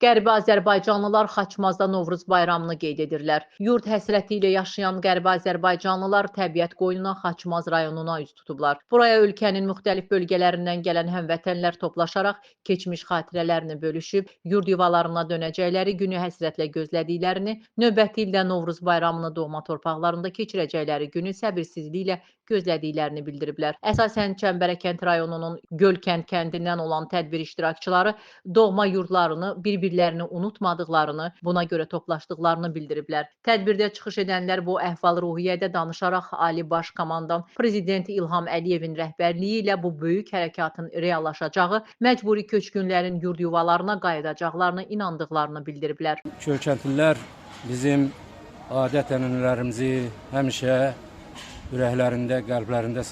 Qərbi Azərbaycanlılar Xaçmazda Novruz bayramını qeyd edirlər. Yurd həsrəti ilə yaşayan Qərbi Azərbaycanlılar təbiət qoynuna Xaçmaz rayonuna üz tutublar. Buraya ölkənin müxtəlif bölgələrindən gələn həmvətənlər toplaşaraq keçmiş xatirələrini bölüşüb, yurd yuvalarına dönəcəkləri günü həsrətlə gözlədiklərini, növbəti ildə Novruz bayramını doğma torpaqlarında keçirəcəkləri günü səbirsizliklə gözlədiklərini bildiriblər. Əsasən Çəmbərəkənd rayonunun Gölkənd kəndindən olan tədbir iştirakçıları doğma yurdlarını, bir-birlərini unutmadıqlarını, buna görə toplaşdıqlarını bildiriblər. Tədbirdə çıxış edənlər bu əhval-ruhiyyədə danışaraq Ali Baş Komandan Prezident İlham Əliyevin rəhbərliyi ilə bu böyük hərəkatın reallaşacağı, məcburi köçkünlərin yurd yuvalarına qayıdacaqlarını inandıqlarını bildiriblər. Gölkəndlilər bizim adət-ənənələrimizi həmişə ürəklərində, qəlblərində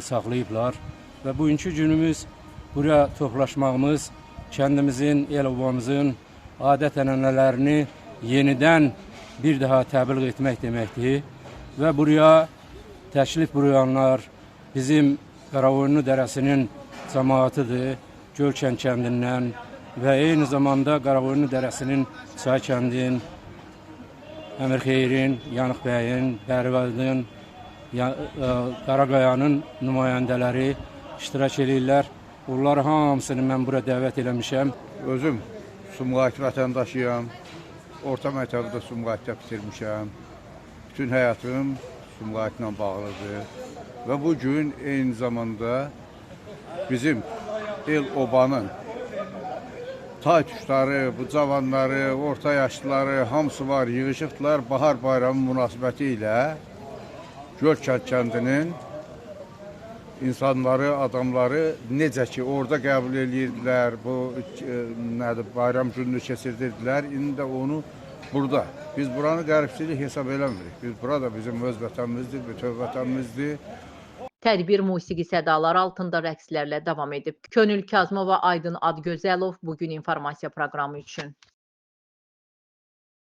saxlayıblar və bugünkü günümüz buraya toplaşmağımız kəndimizin, el-obamızın adət-ənənələrini yenidən bir daha təbliğ etmək deməkdir və buraya təşrif buyuranlar bizim Qaraqoyunlu dərəsinin cəmaətidir, Gölkənd kəndindən və eyni zamanda Qaraqoyunlu dərəsinin Çay kəndin, Əmirxeyrin, Yanıqbəyin, Bərvədin, Qaraqayanın nümayəndələri iştirak eləyirlər. Onları hamısını mən bura dəvət eləmişəm. Özüm Sumqayıt vətəndaşıyam. Orta məktəbi də Sumqayıtda bitirmişəm. Bütün həyatım Sumqayıtla bağlıdır. Və bu gün eyni zamanda bizim el-obanın tay tuşları, bu cavanları, orta yaşlıları hamısı var, yığışıqdılar. Bahar bayramı münasibəti ilə Gölkənd kəndinin insanları, adamları necə ki orada qəbul eləyirdilər, bu nədir, bayram gününü keçirdirdilər, indi də onu burada. Biz buranı qəribçilik hesab eləmirik. Biz burada bizim öz vətənimizdir, bütöv vətənimizdir. Tədbir musiqi sədaları altında rəqslərlə davam edib. Könül Kazımova, Aydın Adgözəlov, Bugün informasiya proqramı üçün.